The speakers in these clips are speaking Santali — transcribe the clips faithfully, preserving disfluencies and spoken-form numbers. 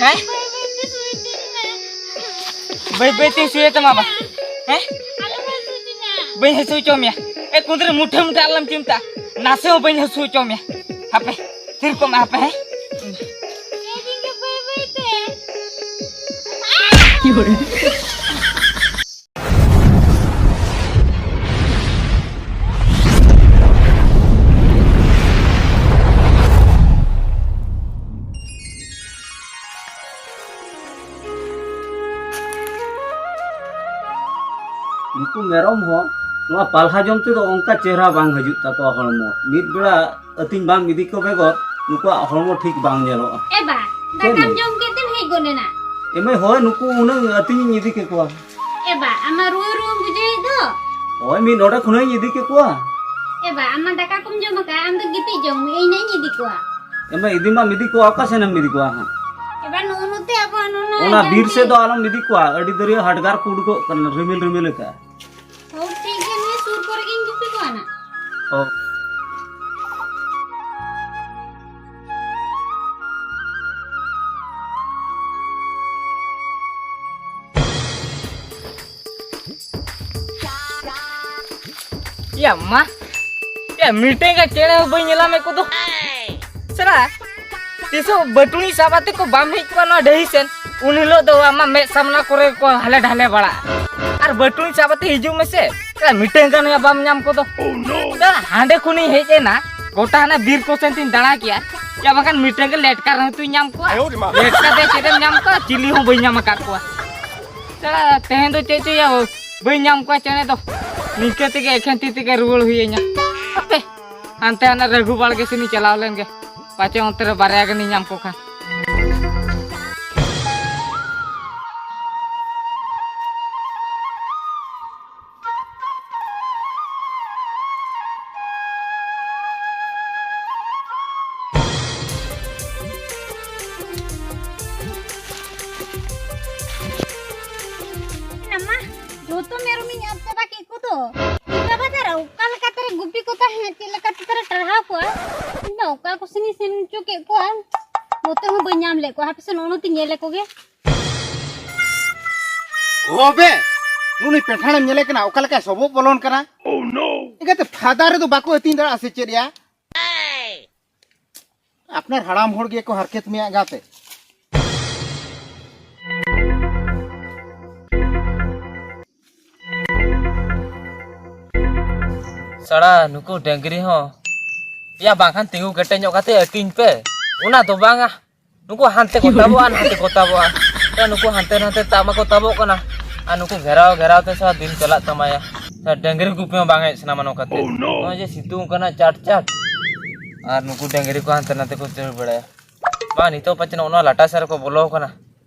ᱦᱮᱸ? ᱵᱟᱹᱭ ᱵᱟᱹᱭ ᱛᱤᱧ ᱥᱩᱭ ᱛᱟᱢᱟ ᱵᱟ᱾ ᱦᱮᱸ? ᱵᱟᱹᱧ ᱦᱟᱹᱥᱩ ᱦᱚᱪᱚ ᱢᱮᱭᱟ᱾ ᱮ ᱠᱩᱸᱫᱽᱨᱤ, ᱢᱩᱴᱷᱟᱹ ᱢᱩᱴᱷᱟᱹ ᱟᱞᱚᱢ ᱪᱤᱱᱛᱟ, ᱱᱟᱥᱮ ᱦᱚᱸ ᱵᱟᱹᱧ ᱦᱟᱹᱥᱩ ᱦᱚᱪᱚ ᱢᱮᱭᱟ᱾ ᱦᱟᱯᱮ, ᱛᱷᱤᱨ ᱠᱚᱜ ᱢᱮ ᱦᱟᱯᱮ, ᱦᱮᱸ? ᱱᱩᱠᱩ ᱢᱮᱨᱚᱢ ᱦᱚᱸ ᱱᱚᱣᱟ ᱯᱟᱞᱦᱟ ᱡᱚᱢ ᱛᱮᱫᱚ ᱚᱱᱠᱟ ᱪᱮᱦᱨᱟ ᱵᱟᱝ ᱦᱤᱡᱩᱜ ᱛᱟᱠᱚᱣᱟ ᱦᱚᱲᱢᱚ᱾ ᱢᱤᱫ ᱵᱮᱲᱟ ᱟᱹᱛᱤᱧ ᱵᱟᱢ ᱤᱫᱤ ᱠᱚ ᱵᱮᱜᱚᱨ ᱱᱩᱠᱩᱣᱟᱜ ᱦᱚᱲᱢᱚ ᱴᱷᱤᱠ ᱵᱟᱝ ᱧᱮᱞᱚᱜᱼᱟ᱾ ᱮ ᱵᱟ, ᱪᱮᱫ ᱫᱟᱠᱟᱢ ᱢᱮᱱ? ᱡᱚᱢ ᱠᱮᱫ ᱛᱮᱢ ᱦᱮᱡ ᱜᱚᱫ ᱮᱱᱟ? ᱮ ᱢᱟᱹᱭ, ᱦᱳᱭ, ᱱᱩᱠᱩ ᱩᱱᱟᱹᱝ ᱟᱹᱛᱤᱧᱤᱧ ᱤᱫᱤ ᱠᱮᱠᱚᱣᱟ᱾ ᱮ ᱵᱟ, ᱟᱢᱟᱜ ᱨᱩᱣᱟᱹ ᱨᱩᱣᱟᱹᱢ ᱵᱩᱡᱷᱟᱹᱣᱮᱫ ᱫᱚ? ᱦᱳᱭ, ᱢᱤᱫ ᱱᱚᱰᱮ ᱠᱷᱚᱱᱟᱜ ᱤᱧ ᱤᱫᱤ ᱠᱮᱠᱚᱣᱟ᱾ ᱮ ᱵᱟ, ᱟᱢ ᱢᱟ ᱫᱟᱠᱟ ᱠᱚᱢ ᱡᱚᱢ ᱟᱠᱟᱫ, ᱟᱢ ᱫᱚ ᱜᱤᱛᱤᱡ ᱡᱚᱝ ᱢᱮ, ᱤᱧ ᱱᱟᱜ ᱤᱧ ᱤᱫᱤ ᱠᱚᱣᱟ᱾ ᱮ ᱢᱟᱹᱭ, ᱤᱫᱤ ᱢᱟᱢ ᱤᱫᱤ ᱠᱚᱣᱟ, ᱚᱠᱟ ᱥᱮᱱᱮᱢ ᱤᱫᱤ ᱠᱚᱣᱟ ᱦᱟᱸᱜ? ᱮ ᱵᱟ, ᱱᱚᱜᱼᱚ ᱱᱚᱛᱮ ᱟᱵᱚᱣᱟᱜ ᱱᱚᱜᱼᱚ ᱱᱚᱣᱟ ᱚᱱᱟ ᱡᱟᱦᱟᱸ ᱵᱤᱨ ᱥᱮᱫ ᱫᱚ ᱟᱞᱚᱢ ᱤᱫᱤ ᱠᱚᱣᱟ, ᱟᱹᱰᱤ ᱫᱟᱹᱨᱭᱟᱹ ᱦᱟᱰᱜᱟᱨ ᱠᱚ ᱩᱰᱩᱠᱚᱜ ᱠᱟᱱᱟ, ᱨᱤᱢᱤᱞ ᱨᱤᱢᱤᱞ ᱟᱠᱟᱫ᱾ ᱦᱳᱭ, ᱴᱷᱤᱠ ᱜᱮᱭᱟ, ᱱᱤᱭᱟᱹ ᱥᱩᱨ ᱠᱚᱨᱮ ᱜᱤᱧ ᱜᱩᱯᱤ ᱠᱚᱣᱟ ᱱᱟᱜ᱾ ᱦᱳᱭ᱾ ᱭᱟ ᱢᱟ, ᱭᱟ ᱢᱤᱫᱴᱮᱱ ᱜᱮ ᱪᱮᱬᱮ ᱦᱚᱸ ᱵᱟᱹᱧ ᱧᱮᱞᱟᱢᱮᱫ ᱠᱚᱫᱚ᱾ ᱥᱟᱞᱟ, ᱛᱤᱥ ᱦᱚᱸ ᱵᱟᱹᱴᱩᱞᱤ ᱥᱟᱵ ᱟᱛᱮ ᱠᱚ ᱵᱟᱢ ᱦᱮᱡ ᱠᱚᱜᱼᱟ ᱱᱚᱣᱟ ᱰᱟᱹᱦᱤ ᱥᱮᱱ, ᱩᱱ ᱦᱤᱞᱳᱜ ᱫᱚ ᱟᱢᱟᱜ ᱢᱮᱫ ᱥᱟᱢᱱᱟ ᱠᱚᱨᱮ ᱠᱚ ᱦᱟᱞᱮ ᱰᱷᱟᱞᱮ ᱵᱟᱲᱟᱜᱼᱟ᱾ ᱟᱨ ᱵᱟᱹᱴᱩᱞᱤ ᱥᱟᱵ ᱟᱛᱮ ᱦᱤᱡᱩᱜ ᱢᱮᱥᱮ, ᱥᱟᱞᱟ, ᱢᱤᱫᱴᱮᱱ ᱜᱟᱱ ᱦᱚᱸ ᱵᱟᱢ ᱧᱟᱢ ᱠᱚᱫᱚ᱾ ᱥᱟᱞᱟ, ᱦᱟᱸᱰᱮ ᱠᱷᱚᱱᱤᱧ ᱦᱮᱡ ᱮᱱᱟ, ᱜᱚᱴᱟ ᱦᱟᱱᱟ ᱵᱤᱨ ᱠᱚ ᱥᱮᱱ ᱛᱤᱧ ᱫᱟᱬᱟ ᱠᱮᱭᱟ, ᱭᱟ ᱵᱟᱠᱷᱟᱱ ᱢᱤᱫᱴᱮᱱ ᱜᱮ ᱞᱮᱴᱠᱟ ᱨᱮᱦᱚᱸ ᱛᱩᱧ ᱧᱟᱢ ᱠᱚᱣᱟ᱾ ᱞᱮᱴᱠᱟ ᱫᱚ ᱪᱮᱫ ᱮᱢ ᱧᱟᱢ ᱠᱚᱣᱟ, ᱪᱤᱞᱤ ᱦᱚᱸ ᱵᱟᱹᱧ ᱧᱟᱢ ᱟᱠᱟᱫ ᱠᱚᱣᱟ᱾ ᱥᱟᱞᱟ, ᱛᱮᱦᱮᱧ ᱫᱚ ᱪᱮᱫ ᱪᱚᱭᱟ, ᱵᱟᱹᱧ ᱧᱟᱢ ᱠᱚᱣᱟ ᱪᱮᱬᱮ ᱫᱚ᱾ ᱱᱤᱝᱠᱟᱹ ᱛᱮᱜᱮ ᱮᱠᱷᱮᱱ ᱛᱤ ᱛᱮᱜᱮ ᱨᱩᱣᱟᱹᱲ ᱦᱩᱭ ᱟᱹᱧᱟ᱾ ᱦᱟᱯᱮ, ᱦᱟᱱᱛᱮ ᱦᱟᱱᱟ ᱨᱟᱹᱜᱷᱩ ᱵᱟᱲᱜᱮ ᱥᱮᱱᱤᱧ ᱪᱟᱞᱟᱣ ᱞᱮᱱ ᱜᱮ, ᱯᱟᱪᱮ ᱚᱱᱛᱮ ᱨᱮ ᱵᱟᱨᱭᱟ ᱜᱟᱱᱤᱧ ᱧᱟᱢ ᱠᱚ ᱠᱷᱟᱱ᱾ ᱢᱟ, ᱡᱚᱛᱚ ᱢᱮᱨᱚᱢᱤᱧ ᱟᱫ ᱪᱟᱵᱟ ᱠᱮᱫ ᱠᱚᱫᱚ᱾ ᱪᱤᱠᱟᱹ ᱵᱟᱫᱟᱨᱟ, ᱚᱠᱟ ᱞᱮᱠᱟ ᱛᱮᱨᱮ ᱜᱩᱯᱤ ᱠᱚ ᱛᱟᱦᱮᱸᱫ, ᱪᱮᱫ ᱞᱮᱠᱟ ᱛᱮ ᱛᱮᱨᱮ ᱴᱟᱨᱦᱟᱣ ᱠᱚᱣᱟ? ᱤᱧ ᱢᱟ ᱚᱠᱟ ᱠᱚ ᱥᱮᱱᱤᱧ ᱥᱮᱱ ᱦᱚᱪᱚ ᱠᱮᱫ ᱠᱚᱣᱟ᱾ ᱱᱚᱛᱮ ᱦᱚᱸ ᱵᱟᱹᱧ ᱧᱟᱢ ᱞᱮᱫ ᱠᱚᱣᱟ, ᱦᱟᱯᱮ ᱥᱮ ᱱᱚᱜᱼᱚ ᱱᱚᱛᱮᱧ ᱧᱮᱞ ᱞᱮᱠᱚ ᱜᱮ᱾ ᱦᱚᱵᱮ, ᱱᱩᱱᱩᱭ ᱯᱮᱴᱷᱟᱲᱮᱢ ᱧᱮᱞᱮ ᱠᱟᱱᱟ, ᱚᱠᱟ ᱞᱮᱠᱟᱭ ᱥᱚᱵᱚᱜ ᱵᱚᱞᱚᱱ ᱠᱟᱱᱟ? ᱮᱱᱠᱟᱛᱮ ᱯᱷᱟᱫᱟ ᱨᱮᱫᱚ ᱵᱟᱠᱚ ᱟᱹᱛᱤᱧ ᱫᱟᱲᱮᱭᱟᱜᱼᱟ ᱥᱮ ᱪᱮᱫ ᱭᱟ? ᱟᱯᱱᱟᱨ ᱦᱟᱲᱟᱢ ᱦᱚᱲ ᱜᱮᱠᱚ ᱦᱟᱨᱠᱮᱛ ᱢᱮᱭᱟ ᱜᱟᱛᱮ᱾ ᱥᱟᱲᱟ, ᱱᱩᱠᱩ ᱰᱟᱹᱝᱨᱤ ᱦᱚᱸ ᱭᱟ, ᱵᱟᱝᱠᱷᱟᱱ ᱛᱤᱸᱜᱩ ᱠᱮᱴᱮᱡ ᱧᱚᱜ ᱠᱟᱛᱮ ᱟᱹᱛᱤᱧ ᱯᱮ᱾ ᱚᱱᱟ ᱫᱚ ᱵᱟᱝᱟ, ᱱᱩᱠᱩ ᱦᱟᱱᱛᱮ ᱠᱚ ᱛᱟᱵᱚᱜᱼᱟ, ᱱᱟᱛᱮ ᱠᱚ ᱛᱟᱵᱚᱜᱼᱟ᱾ ᱛᱚ, ᱱᱩᱠᱩ ᱦᱟᱱᱛᱮ ᱱᱟᱛᱮ ᱛᱟᱵ ᱢᱟᱠᱚ ᱛᱟᱵᱚᱜ ᱠᱟᱱᱟ, ᱟᱨ ᱱᱩᱠᱩ ᱜᱷᱮᱨᱟᱣ ᱜᱷᱮᱨᱟᱣ ᱛᱮ ᱥᱟᱨᱟ ᱫᱤᱱ ᱪᱟᱞᱟᱜ ᱛᱟᱢᱟᱭᱟ᱾ ᱥᱟᱨᱟ ᱰᱟᱹᱝᱨᱤ ᱜᱩᱯᱤ ᱦᱚᱸ ᱵᱟᱝ ᱦᱮᱡ ᱥᱟᱱᱟᱢᱟ ᱱᱚᱝᱠᱟᱛᱮ᱾ ᱱᱚᱜᱼᱚᱭ ᱡᱮ ᱥᱤᱛᱩᱝ ᱠᱟᱱᱟ ᱪᱟᱴ ᱪᱟᱴ, ᱟᱨ ᱱᱩᱠᱩ ᱰᱟᱹᱝᱨᱤ ᱠᱚ ᱦᱟᱱᱛᱮ ᱱᱟᱛᱮ ᱠᱚ ᱫᱟᱹᱲ ᱵᱟᱲᱟᱭᱟ᱾ ᱵᱟᱝ, ᱱᱤᱛᱚᱜ ᱯᱟᱪᱮ ᱱᱚᱜᱼᱚ ᱱᱚᱣᱟ ᱞᱟᱴᱟ ᱥᱮᱫ ᱨᱮᱠᱚ ᱵᱚᱞᱚ ᱟᱠᱟᱱᱟ,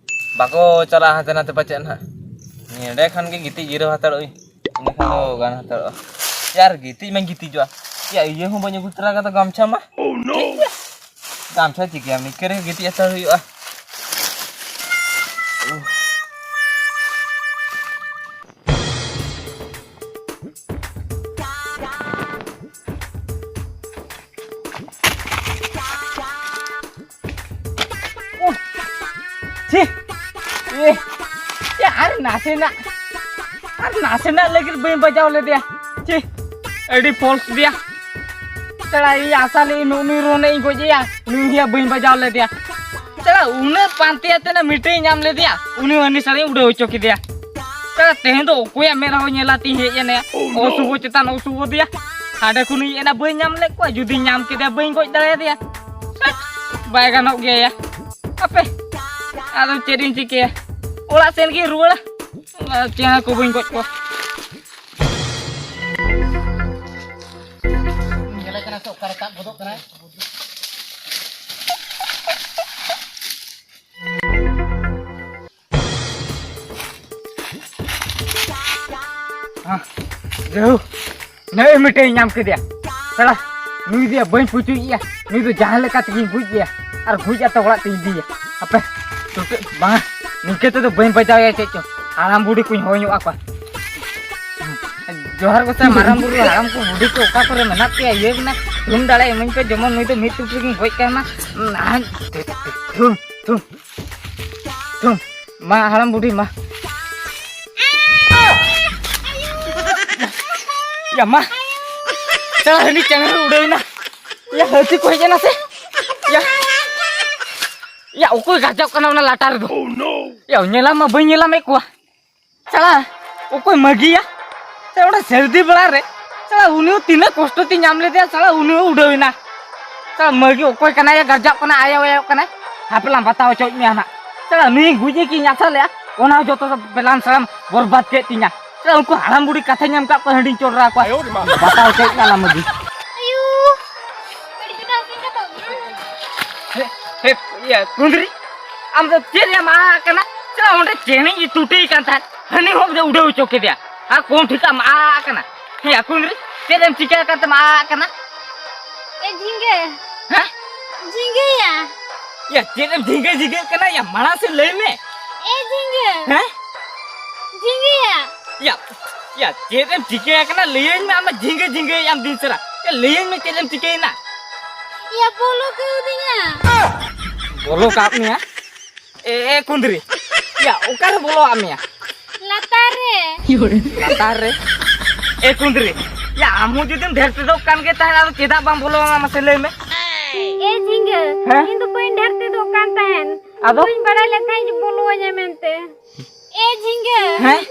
ᱵᱟᱠᱚ ᱪᱟᱞᱟᱜᱼᱟ ᱦᱟᱱᱛᱮ ᱱᱟᱛᱮ ᱯᱟᱪᱮᱫ ᱱᱟᱦᱟᱜ᱾ ᱱᱚᱸᱰᱮ ᱠᱷᱟᱱ ᱜᱮ ᱜᱤᱛᱤᱡ ᱡᱤᱨᱟᱹᱣ ᱦᱟᱛᱟᱲᱚᱜ ᱟᱹᱧ, ᱤᱱᱟᱹ ᱠᱷᱟᱱ ᱫᱚ ᱜᱟᱱ ᱦᱟᱛᱟᱲᱚᱜᱼᱟ᱾ ᱭᱟᱨ, ᱜᱤᱛᱤᱡ ᱢᱟᱧ ᱜᱤᱛᱤᱡᱚᱜᱼᱟ, ᱭᱟ, ᱤᱭᱟᱹ ᱦᱚᱸ ᱵᱟᱹᱧ ᱟᱹᱜᱩ ᱛᱚᱨᱟ ᱠᱟᱫᱟ, ᱜᱟᱢᱪᱷᱟ ᱢᱟ᱾ ᱴᱷᱤᱠ ᱜᱮᱭᱟ, ᱜᱟᱢᱪᱷᱟ ᱪᱤᱠᱟᱹᱭᱟᱢ, ᱱᱤᱝᱠᱟᱹ ᱨᱮᱜᱮ ᱜᱤᱛᱤᱡ ᱦᱟᱛᱟᱲ ᱦᱩᱭᱩᱜᱼᱟ᱾ ᱩᱦ, ᱪᱷᱤ, ᱮ, ᱮ, ᱟᱨ ᱱᱟᱥᱮᱱᱟᱜ, ᱟᱨ ᱱᱟᱥᱮᱱᱟᱜ ᱞᱟᱹᱜᱤᱫ ᱵᱟᱹᱧ ᱵᱟᱡᱟᱣ ᱞᱮᱫᱮᱭᱟ᱾ ᱪᱷᱤ, ᱟᱹᱰᱤ ᱯᱷᱚᱞᱥ ᱜᱮᱭᱟ᱾ ᱛᱟᱲᱟ, ᱤᱧ ᱟᱥᱟ ᱞᱮᱫᱟᱹᱧ ᱱᱩᱜ ᱱᱩᱭ ᱨᱳᱦᱚᱱ ᱤᱧ ᱜᱚᱡᱮᱭᱟ, ᱱᱩᱭ ᱦᱚᱸᱭᱟ ᱵᱟᱹᱧ ᱵᱟᱡᱟᱣ ᱞᱮᱫᱮᱭᱟ᱾ ᱛᱟᱲᱟ, ᱩᱱᱟᱹᱜ ᱯᱟᱱᱛᱮ ᱟᱛᱮ ᱱᱟ ᱢᱤᱴᱟᱹᱧ ᱧᱟᱢ ᱞᱮᱫᱮᱭᱟ, ᱩᱱᱤ ᱦᱚᱸ ᱦᱟᱹᱱᱤ ᱥᱟᱲᱤᱧ ᱩᱰᱟᱹᱣ ᱦᱚᱪᱚ ᱠᱮᱫᱮᱭᱟ᱾ ᱛᱟᱲᱟ, ᱛᱮᱦᱮᱧ ᱫᱚ ᱚᱠᱚᱭᱟᱜ ᱢᱮᱫ ᱨᱮᱦᱚᱸ ᱧᱮᱞ ᱟᱛᱤᱧ ᱦᱮᱡ ᱮᱱᱟ, ᱚᱥᱩᱵᱷᱚ ᱪᱮᱛᱟᱱ ᱚᱥᱩᱵᱷᱚ ᱫᱮᱭᱟ᱾ ᱦᱟᱸᱰᱮ ᱠᱷᱚᱱᱤᱧ ᱦᱮᱡ ᱮᱱᱟ, ᱵᱟᱹᱧ ᱧᱟᱢ ᱞᱮᱫ ᱠᱚᱣᱟ, ᱡᱩᱫᱤᱧ ᱧᱟᱢ ᱠᱮᱫᱮᱭᱟ ᱵᱟᱹᱧ ᱜᱚᱡ ᱫᱟᱲᱮᱭᱟᱫᱮᱭᱟ᱾ ᱦᱟᱴ, ᱵᱟᱭ ᱜᱟᱱᱚᱜ ᱜᱮᱭᱟ ᱭᱟ᱾ ᱦᱟᱯᱮ, ᱟᱫᱚ ᱪᱮᱫ ᱤᱧ ᱪᱤᱠᱟᱹᱭᱟ, ᱚᱲᱟᱜ ᱥᱮᱱ ᱜᱤᱧ ᱨᱩᱣᱟᱹᱲᱟ᱾ ᱟᱨ ᱪᱮᱬᱮ ᱠᱚ ᱵᱟᱹᱧ ᱜᱚᱡ ᱠᱚᱣᱟ᱾ ᱧᱮᱞᱮ ᱠᱟᱱᱟ ᱥᱮ ᱚᱠᱟᱨᱮ ᱛᱟᱵ ᱜᱚᱫᱚᱜ ᱠᱟᱱᱟᱭ᱾ ᱦᱮᱸ, ᱡᱟᱹᱦᱩ, ᱱᱮᱜᱼᱮ ᱢᱤᱫᱴᱮᱱ ᱤᱧ ᱧᱟᱢ ᱠᱮᱫᱮᱭᱟ᱾ ᱥᱟᱞᱟ, ᱱᱩᱭ ᱫᱚᱭᱟ ᱵᱟᱹᱧ ᱯᱩᱪᱩᱡ ᱮᱭᱟ, ᱱᱩᱭ ᱫᱚ ᱡᱟᱦᱟᱸ ᱞᱮᱠᱟ ᱛᱮᱜᱮᱧ ᱜᱩᱡ ᱮᱭᱟ, ᱟᱨ ᱜᱩᱡ ᱟᱛᱮ ᱚᱲᱟᱜ ᱛᱮᱧ ᱤᱫᱤᱭᱟ᱾ ᱦᱟᱯᱮ, ᱪᱩᱴᱟᱹ, ᱵᱟᱝᱟ, ᱱᱤᱝᱠᱟᱹ ᱛᱮᱫᱚ ᱵᱟᱹᱧ ᱵᱟᱡᱟᱣ ᱮᱭᱟ ᱪᱮᱫ ᱪᱚ, ᱦᱟᱲᱟᱢ ᱵᱩᱰᱷᱤ ᱠᱚᱧ ᱦᱚᱦᱚ ᱧᱚᱜ ᱟᱠᱚᱣᱟ᱾ ᱡᱚᱦᱟᱨ ᱜᱚᱸᱥᱟᱭ, ᱢᱟᱨᱟᱝ ᱵᱩᱨᱩ, ᱦᱟᱲᱟᱢ ᱠᱚ, ᱵᱩᱰᱷᱤ ᱠᱚ ᱚᱠᱟ ᱠᱚᱨᱮ ᱢᱮᱱᱟᱜ ᱯᱮᱭᱟ? ᱤᱭᱟᱹ ᱢᱮᱱᱟᱜ, ᱛᱷᱩᱢ ᱫᱟᱲᱮ ᱤᱢᱟᱹᱧ ᱯᱮ, ᱡᱮᱢᱚᱱ ᱱᱩᱭ ᱫᱚ ᱢᱤᱫ ᱪᱩᱴᱤ ᱨᱮᱜᱤᱧ ᱜᱚᱡ ᱠᱟᱭ ᱢᱟ᱾ ᱛᱷᱩᱢ, ᱛᱷᱩᱢ, ᱛᱷᱩᱢ᱾ ᱢᱟ, ᱦᱟᱲᱟᱢ ᱵᱩᱰᱷᱤ, ᱢᱟ᱾ ᱭᱟ, ᱢᱟ᱾ ᱪᱟᱞᱟᱜ ᱦᱟᱹᱱᱤ ᱪᱮᱬᱮ ᱩᱰᱟᱹᱣ ᱮᱱᱟ᱾ ᱭᱟ, ᱦᱟᱹᱛᱤ ᱠᱚ ᱦᱮᱡ ᱮᱱᱟ ᱥᱮ? ᱭᱟ᱾ ᱭᱟ, ᱚᱠᱚᱭ ᱜᱟᱡᱟᱜ ᱠᱟᱱᱟ ᱚᱱᱟ ᱞᱟᱴᱟ ᱨᱮᱫᱚ? ᱭᱟ, ᱧᱮᱞᱟᱢ ᱢᱟ ᱵᱟᱹᱧ ᱧᱮᱞᱟᱢᱮᱫ ᱠᱚᱣᱟ᱾ ᱥᱟᱞᱟ, ᱚᱠᱚᱭ ᱢᱟᱹᱜᱤᱭᱟ? ᱥᱟᱞᱟ, ᱩᱱᱤ ᱦᱚᱸ ᱛᱤᱱᱟᱹᱜ ᱠᱚᱥᱴᱚ ᱛᱤᱧ ᱧᱟᱢ ᱞᱮᱫᱮᱭᱟ, ᱥᱟᱞᱟ, ᱩᱱᱤ ᱦᱚᱸ ᱩᱰᱟᱹᱣ ᱮᱱᱟ᱾ ᱥᱟᱞᱟ, ᱢᱟᱹᱜᱤ ᱚᱠᱚᱭ ᱠᱟᱱᱟᱭ, ᱜᱟᱨᱡᱟᱜ ᱠᱟᱱᱟ, ᱟᱭᱟᱣ ᱟᱭᱟᱣ ᱠᱟᱱᱟᱭ᱾ ᱦᱟᱯᱮ ᱞᱟᱝ ᱵᱟᱛᱟᱣ ᱦᱚᱪᱚᱭᱮᱫ ᱢᱮᱭᱟ ᱱᱟᱜ᱾ ᱥᱟᱞᱟ, ᱱᱩᱭ ᱜᱩᱡᱮ ᱠᱤᱧ ᱟᱥᱟ ᱞᱮᱫᱼᱟ, ᱚᱱᱟ ᱦᱚᱸ ᱡᱚᱛᱚ ᱯᱮᱞᱟᱱ ᱥᱟᱞᱟᱢ ᱵᱚᱨᱵᱟᱫ ᱠᱮᱫ ᱛᱤᱧᱟ᱾ ᱥᱟᱞᱟ, ᱩᱱᱠᱩ ᱦᱟᱲᱟᱢ ᱵᱩᱲᱦᱤ ᱠᱟᱛᱷᱟᱧ ᱮᱢ ᱠᱟᱜ ᱠᱚᱣᱟ, ᱦᱟᱺᱰᱤᱧ ᱪᱚᱰᱚᱨ ᱟᱠᱚᱣᱟ᱾ ᱵᱟᱛᱟᱣ ᱦᱚᱪᱚᱭᱮᱫ ᱢᱮᱭᱟ ᱞᱟᱝ ᱢᱟᱹᱜᱤ᱾ ᱟᱭᱩ, ᱟᱹᱰᱤ ᱡᱳᱨ ᱟᱹᱥᱩᱞ ᱠᱟᱛᱮ ᱦᱮ, ᱦᱮ, ᱤᱭᱟᱹ, ᱠᱩᱸᱫᱽᱨᱤ, ᱟᱢ ᱫᱚ ᱪᱮᱫ ᱮᱢ ᱟᱜ ᱠᱟᱱᱟ? ᱪᱮᱫᱟᱜ ᱚᱸᱰᱮ ᱪᱮᱬᱮᱧ ᱛᱩᱴᱤᱭᱮ ᱠᱟᱱ ᱛᱟᱦᱮᱸᱫ, ᱦᱟᱹᱱᱤ ᱦᱚᱸ ᱩᱰᱟᱹᱣ ᱦᱚᱪᱚ ᱠᱮᱫᱮᱭᱟ᱾ ᱟᱨ ᱠᱚᱢ ᱴᱷᱤᱠ ᱟᱢ ᱟᱜ ᱠᱟᱱᱟ? ᱦᱮ, ᱠᱩᱸᱫᱽᱨᱤ, ᱪᱮᱫ ᱮᱢ ᱪᱤᱠᱟᱹ ᱟᱠᱟᱫ ᱛᱮᱢ ᱟᱜ ᱠᱟᱱᱟ? ᱮ ᱡᱷᱤᱸᱜᱟᱹ᱾ ᱦᱮᱸ? ᱡᱷᱤᱸᱜᱟᱹᱭᱟ᱾ ᱭᱟ, ᱪᱮᱫ ᱮᱢ ᱡᱷᱤᱸᱜᱟᱹ ᱡᱷᱤᱸᱜᱟᱹᱜ ᱠᱟᱱᱟ? ᱭᱟ, ᱢᱟᱲᱟᱝ ᱥᱮᱫ ᱞᱟᱹᱭ ᱢᱮ᱾ ᱮ ᱡᱷᱤᱸᱜᱟᱹ᱾ ᱦᱮᱸ? ᱡᱷᱤᱸᱜᱟᱹᱭᱟ᱾ ᱭᱟ, ᱭᱟ, ᱪᱮᱫ ᱮᱢ ᱪᱤᱠᱟᱹ ᱟᱠᱟᱱᱟ? ᱞᱟᱹᱭᱟᱹᱧ ᱢᱮ, ᱟᱢ ᱢᱟ ᱡᱷᱤᱸᱜᱟᱹ ᱡᱷᱤᱸᱜᱟᱹᱭᱮᱫ ᱟᱢ ᱫᱤᱱ ᱥᱟᱨᱟ᱾ ᱭᱟ, ᱞᱟᱹᱭᱟᱹᱧ ᱢᱮ, ᱪᱮᱫ ᱮᱢ ᱪᱤᱠᱟᱹᱭᱮᱱᱟ? ᱭᱟ, ᱵᱚᱞᱚ ᱠᱟᱹᱣᱫᱤᱧᱟ᱾ ᱵᱚᱞᱚ ᱠᱟᱜ ᱢᱮᱭᱟ? ᱮ, ᱮ, ᱠᱩᱸᱫᱽᱨᱤ᱾ ᱭᱟ, ᱚᱠᱟᱨᱮ ᱵᱚᱞᱚᱣᱟᱜ ᱢᱮᱭᱟ? ᱞᱟᱛᱟᱨ ᱨᱮ᱾ ᱞᱟᱛᱟᱨ ᱨᱮ? ᱮ, ᱠᱩᱸᱫᱽᱨᱤ᱾ ᱭᱟ, ᱟᱢ ᱦᱚᱸ ᱡᱩᱫᱤᱢ ᱰᱷᱮᱨ ᱛᱮᱫᱚᱜ ᱠᱟᱱ ᱜᱮ ᱛᱟᱦᱮᱸᱫ, ᱟᱫᱚ ᱪᱮᱫᱟᱜ ᱵᱟᱢ ᱵᱚᱞᱚᱣᱟᱢᱟ, ᱢᱟᱥᱮ ᱞᱟᱹᱭ ᱢᱮ? ᱮ ᱡᱷᱤᱸᱜᱟᱹ, ᱦᱮᱸ? ᱤᱧ ᱫᱚ ᱵᱟᱹᱧ ᱰᱷᱮᱨ ᱛᱮᱫᱚᱜ ᱠᱟᱱ ᱛᱟᱦᱮᱸᱱ᱾ ᱟᱫᱚ? ᱵᱟᱹᱧ ᱵᱟᱲᱟᱭ ᱞᱮᱫ ᱛᱟᱦᱮᱸᱫ ᱡᱮ ᱵᱚᱞᱚᱣᱟᱹᱧᱟ ᱢᱮᱱᱛᱮ᱾ ᱮ ᱡᱷᱤᱸᱜᱟᱹ᱾ ᱦᱮᱸ?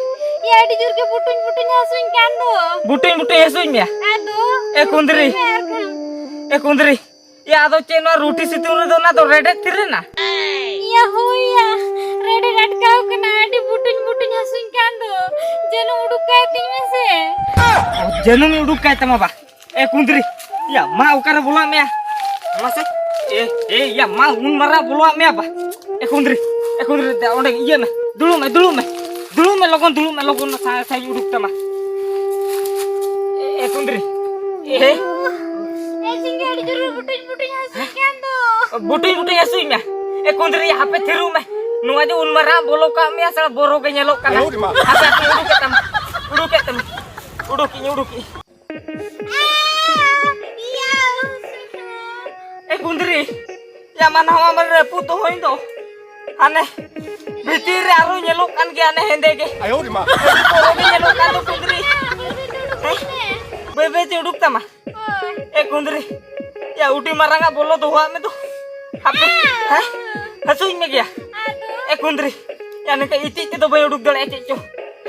ᱭᱟ, ᱟᱹᱰᱤ ᱡᱳᱨ ᱜᱮ ᱵᱩᱴᱩᱧ ᱵᱩᱴᱩᱧ ᱦᱟᱹᱥᱩᱧ ᱠᱟᱱ ᱫᱚ᱾ ᱵᱩᱴᱩᱧ ᱵᱩᱴᱩᱧ ᱦᱟᱹᱥᱩᱧ ᱢᱮᱭᱟ? ᱟᱫᱚ? ᱮ ᱠᱩᱸᱫᱽᱨᱤ᱾ ᱦᱮᱸ, ᱟᱨᱠᱷᱟᱱ᱾ ᱮ ᱠᱩᱸᱫᱽᱨᱤ᱾ ᱭᱟ, ᱟᱫᱚ ᱪᱮᱫ ᱱᱚᱣᱟ ᱨᱩᱴᱤ ᱥᱤᱛᱩᱝ ᱨᱮᱫᱚ ᱚᱱᱟ ᱫᱚ ᱨᱮᱰᱮᱫ ᱛᱤᱨ ᱨᱮᱱᱟ? ᱭᱟ, ᱦᱳᱭ ᱭᱟ, ᱨᱮᱰᱮᱫ ᱟᱴᱠᱟᱣ ᱠᱟᱱᱟ, ᱟᱹᱰᱤ ᱵᱩᱴᱩᱧ ᱵᱩᱴᱩᱧ ᱦᱟᱹᱥᱩᱧ ᱠᱟᱱ ᱫᱚ᱾ ᱡᱟᱹᱱᱩᱢ ᱩᱰᱩᱠ ᱠᱟᱭ ᱛᱤᱧ ᱢᱮᱥᱮ᱾ ᱚ, ᱡᱟᱹᱱᱩᱢ ᱩᱰᱩᱠ ᱠᱟᱭ ᱛᱟᱢᱟ ᱵᱟ? ᱮ ᱠᱩᱸᱫᱽᱨᱤ, ᱭᱟ, ᱢᱟ ᱚᱠᱟᱨᱮ ᱵᱚᱞᱚᱣᱟᱜ ᱢᱮᱭᱟ? ᱢᱟᱥᱮ, ᱮ, ᱮ, ᱭᱟ, ᱢᱟ ᱩᱱ ᱢᱟᱨᱟᱝ ᱵᱚᱞᱚᱣᱟᱜ ᱢᱮᱭᱟ ᱵᱟ? ᱮ ᱠᱩᱸᱫᱽᱨᱤ, ᱮ ᱠᱩᱸᱫᱽᱨᱤ, ᱫᱮ, ᱚᱸᱰᱮ ᱤᱭᱟᱹ ᱢᱮ, ᱫᱩᱲᱩᱵ ᱢᱮ, ᱫᱩᱲᱩᱵ ᱢᱮ, ᱫᱩᱲᱩᱵ ᱢᱮ, ᱞᱚᱜᱚᱱ ᱫᱩᱲᱩᱵ ᱢᱮ, ᱞᱚᱜᱚᱱ ᱥᱟᱭ ᱥᱟᱭ ᱩᱰᱩᱠ ᱛᱟᱢᱟ᱾ ᱮ, ᱮ ᱠᱩᱸᱫᱽᱨᱤ, ᱮ᱾ ᱮ ᱡᱷᱤᱸᱜᱟᱹ, ᱟᱹᱰᱤ ᱡᱳᱨ ᱵᱩᱴᱩᱧ ᱵᱩᱴᱩᱧ ᱦᱟᱹᱥᱩᱧ ᱠᱟᱱ ᱫᱚ᱾ ᱵᱩᱴᱩᱧ ᱵᱩᱴᱩᱧ ᱦᱟᱹᱥᱩᱧ ᱢᱮ᱾ ᱮ ᱠᱩᱸᱫᱽᱨᱤ, ᱦᱟᱯᱮ ᱛᱷᱤᱨᱚᱜ ᱢᱮ᱾ ᱱᱚᱣᱟ ᱡᱮ ᱩᱱ ᱢᱟᱨᱟᱝ ᱵᱚᱞᱚ ᱠᱟᱜ ᱢᱮᱭᱟ, ᱥᱟᱞᱟ ᱵᱚᱨᱚ ᱜᱮ ᱧᱮᱞᱚᱜ ᱠᱟᱱᱟ᱾ ᱦᱟᱯᱮ, ᱦᱟᱯᱮ, ᱩᱰᱩᱠᱮᱫ ᱛᱟᱢᱟ, ᱩᱰᱩᱠᱮᱫ ᱛᱟᱢᱟ, ᱩᱰᱩᱠᱤᱧ, ᱩᱰᱩᱠᱤᱧ᱾ ᱠᱩᱸᱫᱽᱨᱤ, ᱭᱟ ᱢᱟ ᱱᱟᱣᱟ ᱢᱟ ᱨᱟᱹᱯᱩᱫ ᱫᱚᱦᱚᱭ ᱫᱚ᱾ ᱦᱟᱱᱮ ᱵᱷᱤᱛᱤᱨ ᱨᱮ ᱟᱨᱦᱚᱸ ᱧᱮᱞᱚᱜ ᱠᱟᱱ ᱜᱮᱭᱟ, ᱦᱟᱱᱮ ᱦᱮᱸᱫᱮ ᱜᱮ᱾ ᱟᱭᱳ ᱨᱮ ᱢᱟ᱾ ᱟᱹᱰᱤ ᱵᱚᱨᱚ ᱜᱮ ᱧᱮᱞᱚᱜ ᱠᱟᱱ ᱫᱚ ᱠᱩᱸᱫᱽᱨᱤ᱾ ᱦᱮᱸ? ᱵᱟᱹᱭ ᱵᱟᱹᱭ ᱛᱮ ᱩᱰᱩᱠ ᱛᱟᱢᱟ᱾ ᱮ ᱠᱩᱸᱫᱽᱨᱤ, ᱭᱟ ᱩᱰᱤ ᱢᱟᱨᱟᱝ ᱟᱜ ᱵᱚᱞᱚ ᱫᱚᱦᱚ ᱟᱜ ᱢᱮ ᱫᱚ᱾ ᱦᱟᱯᱮ, ᱦᱮᱸ? ᱦᱟᱹᱥᱩᱧ ᱢᱮ ᱜᱮᱭᱟ᱾ ᱮ ᱠᱩᱸᱫᱽᱨᱤ, ᱭᱟ ᱱᱤᱝᱠᱟ ᱤᱛᱤᱡ ᱛᱮᱫᱚ ᱵᱟᱹᱧ ᱩᱰᱩᱠ ᱫᱟᱲᱮᱭᱟᱜᱼᱟ ᱪᱮᱫ ᱪᱚ᱾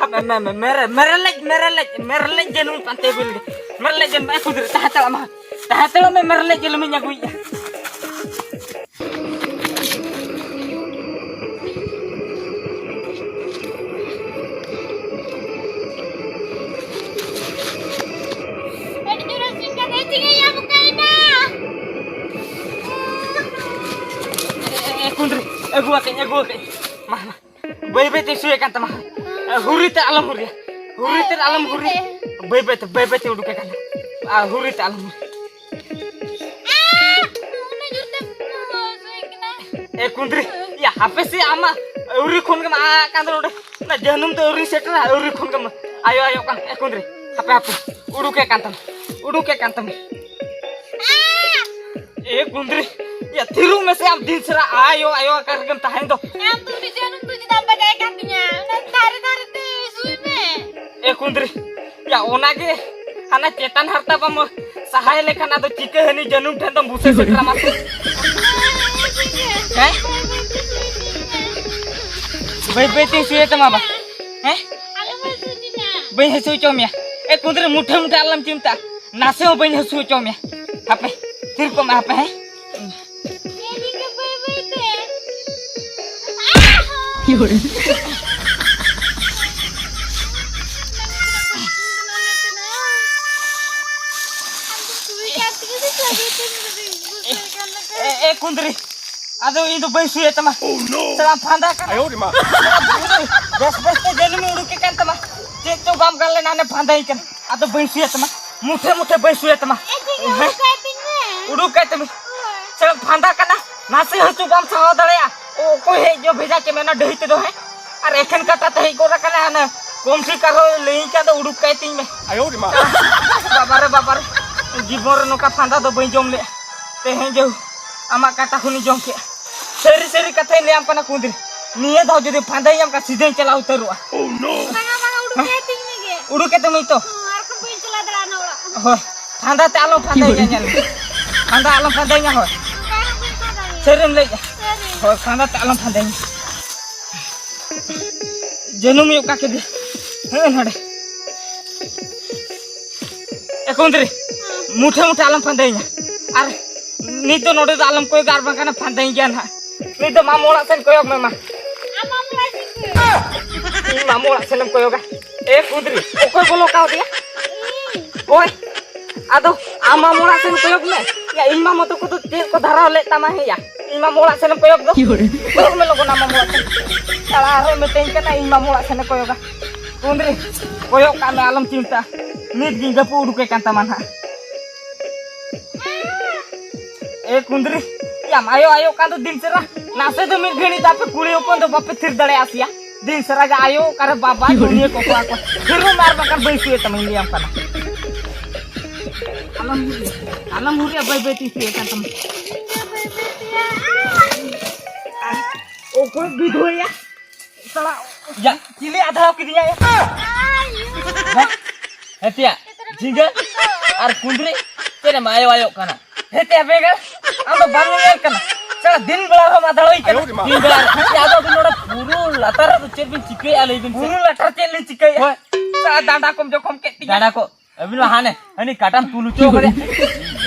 ᱦᱟᱯᱮ, ᱢᱮ, ᱢᱮ, ᱢᱮᱨᱮ-, ᱢᱮᱨᱮᱞᱮᱡ, ᱢᱮᱨᱮᱞᱮᱡ, ᱢᱮᱨᱮᱞᱮᱡ ᱡᱟᱹᱱᱩᱢ ᱯᱟᱱᱛᱮ ᱟᱹᱜᱩ ᱞᱮᱜᱮ᱾ ᱢᱮᱨᱮᱞᱮᱡ ᱡᱟᱹᱱᱩᱢ, ᱮ ᱠᱩᱸᱫᱽᱨᱤ, ᱛᱟᱦᱮᱸ ᱦᱟᱛᱟᱲᱚᱜ ᱢᱮ, ᱢᱮᱨᱮᱞᱮᱡ ᱡᱟᱹᱱᱩᱢᱤᱧ ᱟᱹᱜᱩᱭᱮᱫᱼᱟ᱾ ᱟᱹᱰᱤ ᱡᱳᱨ ᱦᱟᱹᱥᱩᱧ ᱠᱟᱱᱟ, ᱪᱮᱫ ᱤᱧ ᱧᱟᱢ ᱠᱟᱭᱱᱟ? ᱮ, ᱮ, ᱮ, ᱠᱩᱸᱫᱽᱨᱤ, ᱟᱹᱜᱩ ᱟᱠᱟᱫᱟᱹᱧ, ᱟᱹᱜᱩ ᱟᱠᱟᱫᱟᱹᱧ᱾ ᱢᱟ, ᱢᱟ᱾ ᱵᱟᱹᱭ ᱵᱟᱹᱭ ᱛᱮ ᱥᱩᱭᱮ ᱠᱟᱱ ᱛᱟᱢᱟ᱾ ᱦᱩᱨᱤ ᱛᱮ ᱟᱞᱚᱢ ᱦᱩᱨᱤᱭᱟ᱾ ᱦᱩᱨᱤ ᱛᱮ ᱟᱞᱚᱢ ᱦᱩᱨᱤ᱾ ᱵᱟᱹᱭ ᱵᱟᱹᱭ ᱛᱮ, ᱵᱟᱹᱭ ᱵᱟᱹᱭ ᱛᱮ ᱩᱰᱩᱠᱮ ᱠᱟᱱᱟ᱾ ᱟᱨ ᱦᱩᱨᱤ ᱛᱮ ᱟᱞᱚᱢ ᱦᱩᱨᱤ᱾ ᱩᱱᱟᱹᱜ ᱡᱳᱨ ᱛᱮ ᱦᱟᱹᱥᱩᱭᱮ ᱠᱟᱱᱟ᱾ ᱮ ᱠᱩᱸᱫᱽᱨᱤ, ᱭᱟ ᱦᱟᱯᱮ ᱥᱮ ᱟᱢ ᱢᱟ ᱟᱹᱣᱨᱤ ᱠᱷᱚᱱ ᱜᱮᱢ ᱟᱜ ᱠᱟᱱ ᱫᱚ ᱱᱚᱰᱮ᱾ ᱚᱱᱟ ᱡᱟᱹᱱᱩᱢ ᱫᱚ ᱟᱹᱣᱨᱤ ᱥᱮᱴᱮᱨᱟ, ᱟᱹᱣᱨᱤ ᱠᱷᱚᱱ ᱜᱮᱢ ᱟᱭᱳ ᱟᱭᱳ ᱠᱟᱱ᱾ ᱮ ᱠᱩᱸᱫᱽᱨᱤ, ᱦᱟᱯᱮ ᱦᱟᱯᱮ, ᱩᱰᱩᱠᱮ ᱠᱟᱱ ᱛᱟᱢᱟ, ᱩᱰᱩᱠᱮ ᱠᱟᱱ ᱛᱟᱢᱟ᱾ ᱮ ᱠᱩᱸᱫᱽᱨᱤ, ᱭᱟ ᱛᱷᱤᱨᱩᱜ ᱢᱮᱥᱮ ᱟᱢ, ᱫᱤᱱ ᱥᱟᱨᱟ ᱟᱭᱳ ᱟᱭᱳ ᱟᱠᱟ ᱨᱮᱜᱮᱢ ᱛᱟᱦᱮᱱ ᱫᱚ᱾ ᱟᱢ ᱫᱚ ᱩᱱᱤ ᱡᱟᱹᱱᱩᱢ ᱫᱚ ᱪᱮᱫᱟᱜ ᱮᱢ ᱵᱟᱡᱟᱭ ᱠᱟᱱ ᱛᱤᱧᱟ? ᱚᱱᱟ ᱫᱟᱨᱮ ᱫᱟᱨᱮ ᱛᱮ ᱥᱩᱭ ᱢᱮ᱾ ᱮ ᱠᱩᱸᱫᱽᱨᱤ, ᱭᱟ ᱚᱱᱟᱜᱮ ᱦᱟᱱᱟ ᱪᱮᱛᱟᱱ ᱦᱟᱨᱛᱟ ᱵᱟᱢ ᱥᱟᱦᱟᱭ ᱞᱮᱠᱷᱟᱱ ᱟᱫᱚ ᱪᱤᱠᱟᱹ ᱦᱟᱹᱱᱤ ᱡᱟᱹᱱᱩᱢ ᱴᱷᱮᱱ ᱫᱚᱢ ᱵᱩᱥᱟᱹ ᱥᱮᱴᱮᱨᱟ ᱢᱟᱥᱮ? ᱦᱮᱸ? ᱵᱟᱹᱭ ᱵᱟᱹᱭ ᱛᱤᱧ ᱥᱩᱭᱮ ᱛᱟᱢᱟ ᱵᱟ᱾ ᱦᱮᱸ? ᱵᱟᱹᱧ ᱦᱟᱹᱥᱩ ᱦᱚᱪᱚ ᱢᱮᱭᱟ᱾ ᱮ ᱠᱩᱸᱫᱽᱨᱤ, ᱢᱩᱴᱷᱟᱹ ᱢᱩᱴᱷᱟᱹ ᱟᱞᱚᱢ ᱪᱤᱱᱛᱟᱹᱜᱼᱟ, ᱱᱟᱥᱮ ᱦᱚᱸ ᱵᱟᱹᱧ ᱦᱟᱹᱥᱩ ᱦᱚᱪᱚ ᱢᱮᱭᱟ᱾ ᱦᱟᱯᱮ, ᱛᱷᱤᱨ ᱠᱚᱜ ᱢᱮ ᱦᱟᱯᱮ, ᱦᱮᱸ? ᱮ, ᱮ, ᱠᱩᱸᱫᱽᱨᱤ, ᱟᱫᱚ ᱤᱧ ᱫᱚ ᱵᱟᱹᱧ ᱥᱩᱭᱮᱫ ᱛᱟᱢᱟ᱾ ᱥᱟᱞᱟ ᱯᱷᱟᱸᱫᱟ ᱠᱟᱱᱟ᱾ ᱵᱮᱥ ᱵᱮᱥ ᱛᱮ ᱡᱟᱹᱱᱩᱢ ᱩᱰᱩᱠᱮᱫ ᱠᱟᱱ ᱛᱟᱢᱟ᱾ ᱪᱮᱫ ᱪᱚ ᱵᱟᱢ ᱜᱟᱱ ᱞᱮᱱᱟ, ᱦᱟᱱᱮ ᱯᱷᱟᱸᱫᱟᱭ ᱠᱟᱱᱟ᱾ ᱟᱫᱚ ᱵᱟᱹᱧ ᱥᱩᱭᱮᱫ ᱛᱟᱢᱟ, ᱢᱩᱴᱷᱮ ᱢᱩᱴᱷᱮ ᱵᱟᱹᱧ ᱥᱩᱭᱮᱫ ᱛᱟᱢᱟ᱾ ᱮ, ᱴᱷᱤᱠ ᱜᱮᱭᱟ, ᱦᱮᱸ? ᱩᱰᱩᱠ ᱠᱟᱭ ᱛᱤᱧ ᱢᱮ᱾ ᱩᱰᱩᱠ ᱠᱟᱭ ᱛᱟᱢᱟ᱾ ᱦᱳᱭ᱾ ᱥᱟᱞᱟ ᱯᱷᱟᱸᱫᱟ ᱠᱟᱱᱟ, ᱱᱟᱥᱮ ᱦᱚᱸ ᱪᱚ ᱵᱟᱢ ᱥᱟᱦᱟᱣ ᱫᱟᱲᱮᱭᱟᱜᱼᱟ᱾ ᱚ-, ᱚᱠᱚᱭ ᱦᱮᱡ ᱧᱚᱜ ᱵᱷᱮᱡᱟ ᱠᱮᱫ ᱢᱮ ᱚᱱᱟ ᱰᱟᱹᱦᱤ ᱛᱮᱫᱚ, ᱦᱮᱸ? ᱟᱨ ᱮᱠᱷᱮᱱ ᱠᱟᱴᱟ ᱛᱮ ᱦᱮᱡ ᱜᱚᱫ ᱟᱠᱟᱱᱟ, ᱦᱟᱱᱮ ᱠᱚᱢᱥᱤ ᱠᱟᱨᱦᱚᱸ ᱞᱟᱹᱭᱟᱹᱧ ᱠᱟᱱ ᱫᱚ, ᱩᱰᱩᱠ ᱠᱟᱭ ᱛᱤᱧ ᱢᱮ᱾ ᱟᱭᱳ ᱨᱮ ᱢᱟ᱾ ᱵᱟᱵᱟᱨᱮ, ᱵᱟᱵᱟᱨᱮ, ᱡᱤᱵᱚᱱ ᱨᱮ ᱱᱚᱝᱠᱟ ᱯᱷᱟᱸᱫᱟ ᱫᱚ ᱵᱟᱹᱧ ᱡᱚᱢ ᱞᱮᱫᱼᱟ᱾ ᱛᱮᱦᱮᱧ ᱡᱮ ᱟᱢᱟᱜ ᱠᱟᱴᱟ ᱠᱷᱚᱱᱤᱧ ᱡᱚᱢ ᱠᱮᱫᱼᱟ᱾ ᱥᱟᱹᱨᱤ ᱥᱟᱹᱨᱤ ᱠᱟᱛᱷᱟᱧ ᱞᱟᱹᱭᱟᱢ ᱠᱟᱱᱟ ᱠᱩᱸᱫᱽᱨᱤ, ᱱᱤᱭᱟᱹ ᱫᱷᱟᱣ ᱡᱩᱫᱤ ᱯᱷᱟᱸᱫᱟᱭᱤᱧ ᱧᱟᱢ ᱠᱷᱟᱱ ᱥᱤᱫᱷᱟᱹᱧ ᱪᱟᱞᱟᱣ ᱩᱛᱟᱹᱨᱚᱜᱼᱟ᱾ ᱵᱟᱝᱟ, ᱵᱟᱝᱟ, ᱩᱰᱩᱠ ᱠᱟᱭ ᱛᱤᱧ ᱢᱮᱜᱮ᱾ ᱩᱰᱩᱠ ᱠᱟᱛᱮ ᱢᱟᱹᱭ ᱛᱚ᱾ ᱦᱚᱸ, ᱟᱨ ᱠᱷᱟᱱ ᱵᱟᱹᱧ ᱪᱟᱞᱟᱣ ᱫᱟᱲᱮᱭᱟᱜᱼᱟ ᱚᱱᱟ ᱚᱲᱟᱜ᱾ ᱦᱳᱭ, ᱯᱷᱟᱸᱫᱟ ᱛᱮ ᱟᱞᱚᱢ ᱯᱷᱟᱸᱫᱟᱭᱤᱧᱟ, ᱧᱮᱞ ᱢᱮ᱾ ᱯᱷᱟᱸᱫᱟ ᱟᱞᱚᱢ ᱯᱷᱟᱸᱫᱟᱭᱤᱧᱟ, ᱦᱳᱭ᱾ ᱵᱟᱝᱟ, ᱵᱟᱹᱧ ᱯᱷᱟᱸᱫᱟᱭᱟ᱾ ᱥᱟᱹᱨᱤᱢ ᱞᱟᱹᱭᱮᱫᱼᱟ? ᱥᱟᱹᱨᱤ᱾ ᱦᱳᱭ, ᱯᱷᱟᱸᱫᱟ ᱛᱮ ᱟᱞᱚᱢ ᱯᱷᱟᱸᱫᱟᱭᱤᱧᱟ᱾ ᱡᱟᱹᱱᱩᱢᱤᱧ ᱚᱠᱟ ᱠᱮᱫᱮ᱾ ᱦᱮᱸ, ᱱᱚᱰᱮ᱾ ᱮ ᱠᱩᱸᱫᱽᱨᱤ, ᱢᱩᱴᱷᱟᱹ ᱢᱩᱴᱷᱟᱹ ᱟᱞᱚᱢ ᱯᱷᱟᱸᱫᱟᱭᱤᱧᱟ᱾ ᱟᱨ ᱱᱤᱛ ᱫᱚ ᱱᱚᱰᱮ ᱫᱚ ᱟᱞᱚᱢ ᱠᱚᱭᱚᱜᱟ, ᱟᱨ ᱵᱟᱝᱠᱷᱟᱱ ᱯᱷᱟᱸᱫᱟᱭᱤᱧ ᱜᱮᱭᱟ ᱱᱟᱦᱟᱜ᱾ ᱱᱤᱛ ᱫᱚ ᱢᱟᱢᱚ ᱚᱲᱟᱜ ᱥᱮᱱ ᱠᱚᱭᱚᱜ ᱢᱮ ᱢᱟ᱾ ᱟᱢ ᱢᱟᱢᱚ ᱚᱲᱟᱜ ᱥᱮᱱ ᱠᱚᱭᱚᱜ᱾ ᱤᱧ ᱢᱟᱢᱚ ᱚᱲᱟᱜ ᱥᱮᱱᱮᱢ ᱠᱚᱭᱚᱜᱟ? ᱮ ᱠᱩᱸᱫᱽᱨᱤ, ᱚᱠᱚᱭ ᱵᱚᱞᱚ ᱠᱟᱣᱫᱮᱭᱟ? ᱤᱧ᱾ ᱚᱭ, ᱟᱫᱚ ᱟᱢ ᱢᱟᱢᱚ ᱚᱲᱟᱜ ᱥᱮᱱ ᱠᱚᱭᱚᱜ ᱢᱮ᱾ ᱭᱟ, ᱤᱧ ᱢᱟᱢᱚ ᱛᱟᱠᱚ ᱫᱚ ᱪᱮᱫ ᱠᱚ ᱫᱷᱟᱨᱟᱣ ᱞᱮᱫ ᱛᱟᱢᱟ ᱦᱮᱸᱭᱟ? ᱤᱧ ᱢᱟᱢᱚ ᱚᱲᱟᱜ ᱥᱮᱱᱮᱢ ᱠᱚᱭᱚᱜ ᱫᱚ᱾ ᱠᱚᱭᱚᱜ ᱢᱮ ᱞᱚᱜᱚᱱ ᱟᱢ ᱢᱟᱢᱚ ᱚᱲᱟᱜ ᱥᱮᱱ᱾ ᱥᱟᱞᱟ ᱟᱨᱦᱚᱸᱭ ᱢᱤᱛᱟᱹᱧ ᱠᱟᱱᱟ ᱤᱧ ᱢᱟᱢᱚ ᱚᱲᱟᱜ ᱥᱮᱱᱮ ᱠᱚᱭᱚᱜᱟ᱾ ᱠᱩᱸᱫᱽᱨᱤ, ᱠᱚᱭᱚᱜ ᱠᱟᱜ ᱢᱮ, ᱟᱞᱚᱢ ᱪᱤᱱᱛᱟᱹᱜᱼᱟ᱾ ᱱᱤᱛ ᱜᱤᱧ ᱡᱟᱹᱯᱩᱫ ᱩᱰᱩᱠᱮ ᱠᱟᱱ ᱛᱟᱢᱟ ᱱᱟᱦᱟᱜ᱾ ᱮ ᱠᱩᱸᱫᱽᱨᱤ, ᱭᱟᱢ ᱟᱭᱳ ᱟᱭᱳ ᱠᱟᱱ ᱫᱚ ᱫᱤᱱ ᱥᱟᱨᱟ᱾ ᱱᱟᱥᱮ ᱫᱚ ᱢᱤᱫ ᱜᱷᱟᱹᱲᱤᱡ ᱫᱚ ᱟᱯᱮ ᱠᱩᱲᱤ ᱦᱚᱯᱚᱱ ᱫᱚ ᱵᱟᱯᱮ ᱛᱷᱤᱨ ᱫᱟᱲᱮᱭᱟᱜᱼᱟ ᱥᱮᱭᱟ᱾ ᱫᱤᱱ ᱥᱟᱨᱟ ᱜᱮ ᱟᱭᱳ ᱚᱠᱟᱨᱮ ᱵᱟᱵᱟ ᱫᱩᱱᱤᱭᱟᱹ ᱠᱚᱠᱚ ᱟᱠᱚ᱾ ᱛᱷᱤᱨᱚᱜ ᱢᱮ ᱟᱨ ᱵᱟᱝᱠᱷᱟᱱ ᱵᱟᱹᱧ ᱥᱩᱭᱮᱫ ᱛᱟᱢᱟᱧ ᱞᱟᱹᱭᱟᱢ ᱠᱟᱱᱟ᱾ ᱟᱞᱚᱢ ᱦᱩᱨᱤᱭᱟ, ᱟᱞᱚᱢ ᱦᱩᱨᱤᱭᱟ, ᱵᱟᱹᱭ ᱵᱟᱹᱭ ᱛᱤᱧ ᱥᱩᱭᱮᱫ ᱠᱟᱱ ᱛᱟᱢᱟ᱾ ᱚᱠᱚᱭ ᱵᱤᱫᱷᱣᱟᱹᱭᱟ? ᱥᱟᱞᱟ, ᱭᱟ᱾ ᱪᱤᱞᱤ ᱟᱫᱷᱟᱣ ᱠᱤᱫᱤᱧᱟ ᱭᱟ? ᱦᱮᱸ? ᱦᱮᱸ ᱛᱮᱭᱟ, ᱡᱷᱤᱸᱜᱟᱹ ᱟᱨ ᱠᱩᱸᱫᱽᱨᱤ ᱪᱮᱫ ᱮᱢ ᱟᱭᱳ ᱟᱭᱳᱜ ᱠᱟᱱᱟ? ᱦᱮᱸ ᱛᱮᱭᱟ ᱵᱮᱸᱜᱟᱲ, ᱟᱢ ᱫᱚ ᱵᱟᱢ ᱧᱮᱧᱮᱞ ᱠᱟᱱᱟ? ᱥᱟᱞᱟ ᱫᱤᱱ ᱵᱮᱲᱟ ᱦᱚᱸᱢ ᱟᱫᱷᱟᱲᱚᱭ ᱠᱟᱱᱟ᱾ ᱫᱤᱱ ᱵᱮᱲᱟ ᱨᱮ᱾ ᱭᱟ, ᱟᱫᱚ ᱟᱹᱵᱤᱱ ᱱᱚᱰᱮ ᱵᱩᱨᱩ ᱞᱟᱛᱟᱨ ᱨᱮᱫᱚ ᱪᱮᱫ ᱵᱤᱱ ᱪᱤᱠᱟᱹᱭᱮᱫᱼᱟ ᱞᱟᱹᱭ ᱵᱤᱱ ᱥᱮ? ᱵᱩᱨᱩ ᱞᱟᱛᱟᱨ ᱪᱮᱫ ᱞᱤᱧ ᱪᱤᱠᱟᱹᱭᱮᱫᱼᱟ? ᱦᱳᱭ᱾ ᱥᱟᱞᱟ ᱰᱟᱸᱰᱟ ᱠᱚᱢ ᱡᱚᱠᱷᱚᱢ ᱠᱮᱫ ᱛᱤᱧᱟ᱾ ᱰᱟᱸᱰᱟ ᱠᱚ? ᱟᱹᱵᱤᱱ ᱢᱟ ᱦᱟᱱᱮ, ᱦᱟᱹᱱᱤ ᱠᱟᱴᱟᱢ ᱛᱩᱞ ᱦᱚᱪᱚ ᱠᱟᱫᱮ᱾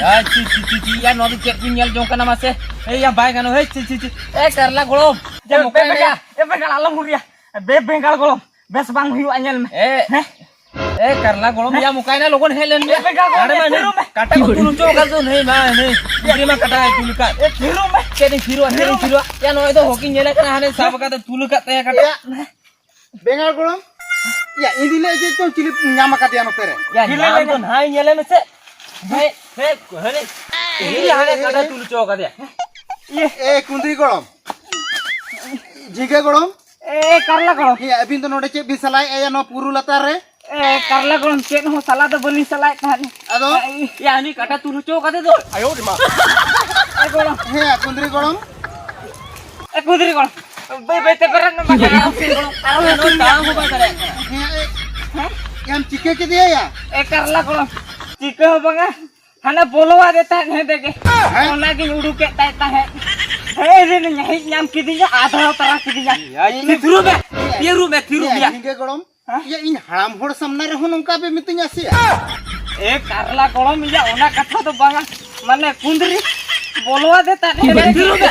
ᱭᱟ, ᱪᱤ, ᱪᱤ, ᱪᱤ, ᱪᱤ, ᱭᱟ, ᱱᱚᱣᱟ ᱫᱚ ᱪᱮᱫ ᱵᱤᱱ ᱧᱮᱞ ᱡᱚᱝ ᱠᱟᱱᱟ ᱢᱟᱥᱮ? ᱮᱭ, ᱭᱟ, ᱵᱟᱭ ᱜᱟᱱᱚᱜ, ᱦᱮᱭ, ᱪᱤ, ᱪᱤ, ᱪᱤ᱾ ᱮ, ᱠᱟᱨᱞᱟ ᱜᱚᱲᱚᱢ, ᱭᱟ, ᱮ, ᱢᱚᱠᱟᱭ ᱢᱮ, ᱭᱟ᱾ ᱮ, ᱵᱮᱸᱜᱟᱲ, ᱟᱞᱚᱢ ᱦᱩᱨᱤᱭᱟ᱾ ᱵᱮ ᱵᱮᱸᱜᱟᱲ ᱜᱚᱲᱚᱢ, ᱵᱮᱥ ᱵᱟᱝ ᱦᱩᱭᱩᱜᱼᱟ, ᱧᱮᱞ ᱢᱮ᱾ ᱮ, ᱦᱮᱸ? ᱮ, ᱠᱟᱨᱞᱟ ᱜᱚᱲᱚᱢ, ᱭᱟ, ᱢᱚᱠᱟᱭ ᱱᱟ, ᱞᱚᱜᱚᱱ ᱦᱮᱡ ᱞᱮᱱ ᱢᱮ᱾ ᱮ, ᱵᱮᱸᱜᱟᱲ ᱜᱚᱲᱚᱢ, ᱦᱟᱸᱰᱮ ᱢᱟ ᱮ, ᱦᱟᱹᱱᱤ ᱛᱷᱤᱨᱚᱜ ᱢᱮ᱾ ᱠᱟᱴᱟ ᱠᱚ ᱛᱩᱞ ᱦᱚᱪᱚ ᱠᱟᱫ ᱫᱚ, ᱱᱟᱹᱭ ᱢᱟ, ᱱᱟᱹᱭ᱾ ᱜᱤᱫᱽᱨᱟᱹ ᱢᱟ ᱠᱟᱴᱟ ᱜᱮ ᱛᱩᱞ ᱠᱟᱫ᱾ ᱮ, ᱛᱷᱤᱨᱚᱜ ᱢᱮ᱾ ᱪᱮᱫ ᱤᱧ ᱛᱷᱤᱨᱚᱜᱼᱟ, ᱪᱮᱫ ᱤᱧ ᱛᱷᱤᱨᱚᱜᱼᱟ? ᱭᱟ, ᱱᱚᱜᱼᱚᱭ ᱫᱚ ᱦᱚᱠᱤᱧ ᱧᱮᱞᱮ ᱠᱟᱱᱟ, ᱦᱟᱱᱮ ᱥᱟᱵ ᱠᱟᱛᱮ ᱛᱩᱞ ᱠᱟᱫ ᱛᱟᱭᱟ ᱠᱟᱴᱟ᱾ ᱭᱟ, ᱵᱮᱸᱜᱟᱲ ᱜᱚᱲᱚᱢ, ᱭᱟ, ᱤᱧ ᱫᱚᱧ ᱞᱟᱹᱭᱮᱫ ᱪᱮᱫ ᱪᱚᱝ ᱪᱤᱞᱤ ᱧᱟᱢ ᱟᱠᱟᱫᱮᱭᱟ ᱱᱚᱛᱮ ᱨᱮ? ᱭᱟ, ᱪᱤᱞᱤ ᱧᱟᱢ ᱞᱟᱹᱭ ᱫᱚ ᱱᱟᱦᱟᱭ ᱧᱮᱞᱮ ᱢᱮᱥᱮ᱾ ᱦᱮᱸ, ᱦᱮᱸ, ᱦᱟᱹᱱᱤ, ᱤᱫᱤ ᱦᱟᱱᱮ ᱠᱟᱴᱟ ᱛᱩᱞ ᱦᱚᱪᱚ ᱠᱟᱫᱮᱭᱟ᱾ ᱮ, ᱠᱩᱸᱫᱽᱨᱤ ᱜᱚᱲᱚᱢ, ᱡᱷᱤᱸᱜᱟᱹ ᱜᱚᱲᱚᱢ, ᱮ, ᱠᱟᱨᱞᱟ ᱜᱚᱲᱚᱢ᱾ ᱦᱮᱸ, ᱟᱹᱵᱤᱱ ᱫᱚ ᱱᱚᱰᱮ ᱪᱮᱫ ᱵᱤᱱ ᱥᱟᱞᱟᱭᱮᱫᱼᱟ ᱭᱟ ᱱᱚᱣᱟ ᱵᱩᱨᱩ ᱞᱟᱛᱟᱨ ᱨᱮ? ᱮ, ᱠᱟᱨᱞᱟ ᱜᱚᱲᱚᱢ, ᱪᱮᱫ ᱦᱚᱸ ᱥᱟᱞᱟ ᱫᱚ ᱵᱟᱹᱞᱤᱧ ᱥᱟᱞᱟᱭᱮᱫ ᱛᱟᱦᱮᱸᱫ᱾ ᱟᱫᱚ? ᱮ, ᱭᱟ, ᱦᱟᱹᱱᱤ ᱠᱟᱴᱟ ᱛᱩᱞ ᱦᱚᱪᱚ ᱠᱟᱫᱮ ᱫᱚ᱾ ᱟᱭᱳ ᱨᱮ ᱢᱟ᱾ ᱮ ᱜᱚᱲᱚᱢ᱾ ᱦᱮᱸ, ᱠᱩᱸᱫᱽᱨᱤ ᱜᱚᱲᱚᱢ᱾ ᱮ ᱠᱩᱸᱫᱽᱨᱤ ᱜᱚᱲᱚᱢ᱾ ᱵᱟᱹᱭ ᱵᱟᱹᱭ ᱛᱮ ᱵᱮᱨᱮᱫ ᱢᱮ, ᱵᱟᱠᱷᱟᱱ ᱟᱢ ᱥᱮ ᱜᱚᱲᱚᱢ᱾ ᱟᱨᱚ ᱱᱩᱭ ᱛᱟᱲᱟᱢ ᱦᱚᱸ ᱵᱟᱭ ᱫᱟᱲᱮᱭᱟᱜ ᱠᱟᱱᱟ᱾ ᱦᱮᱸ, ᱮ, ᱦᱮᱸ? ᱭᱟᱢ ᱪᱤᱠᱟᱹ ᱠᱮᱫᱮᱭᱟ ᱭᱟ? ᱮ ᱠᱟᱨᱞᱟ ᱜᱚᱲᱚᱢ, ᱪᱤᱠᱟᱹ ᱦᱚᱸ ᱵᱟᱝᱟ᱾ ᱦᱟᱱᱮ ᱵᱚᱞᱚᱣᱟᱫᱮ ᱛᱟᱦᱮᱸᱫ ᱦᱮᱸᱫᱮ ᱜᱮ᱾ ᱦᱮᱸ? ᱚᱱᱟᱜᱤᱧ ᱩᱰᱩᱠᱮᱫ ᱛᱟᱭ ᱛᱟᱦᱮᱸᱫ᱾ ᱦᱮᱡ ᱨᱮᱱ ᱦᱮᱡ ᱧᱟᱢ ᱠᱤᱫᱤᱧᱟ, ᱟᱫᱷᱟᱣ ᱛᱟᱨᱟ ᱠᱤᱫᱤᱧᱟ᱾ ᱤᱭᱟᱹ, ᱛᱷᱤᱨᱩᱜ ᱢᱮ, ᱛᱷᱤᱨᱩᱜ ᱢᱮ, ᱛᱷᱤᱨᱩᱜ ᱢᱮ᱾ ᱡᱷᱤᱸᱜᱟᱹ ᱜᱚᱲᱚᱢ, ᱦᱮᱸ? ᱤᱭᱟᱹ, ᱤᱧ ᱦᱟᱲᱟᱢ ᱦᱚᱲ ᱥᱟᱢᱱᱟ ᱨᱮᱦᱚᱸ ᱱᱚᱝᱠᱟ ᱯᱮ ᱢᱤᱛᱟᱹᱧᱟ ᱥᱮ? ᱮ ᱠᱟᱨᱞᱟ ᱜᱚᱲᱚᱢ, ᱤᱭᱟᱹ, ᱚᱱᱟ ᱠᱟᱛᱷᱟ ᱫᱚ ᱵᱟᱝᱟ, ᱢᱟᱱᱮ ᱠᱩᱸᱫᱽᱨᱤ ᱵᱚᱞᱚᱣᱟᱫᱮ ᱛᱟᱦᱮᱸᱫ ᱦᱮᱸᱫᱮ ᱜᱮ᱾ ᱛᱷᱤᱨᱩᱜ ᱢᱮ,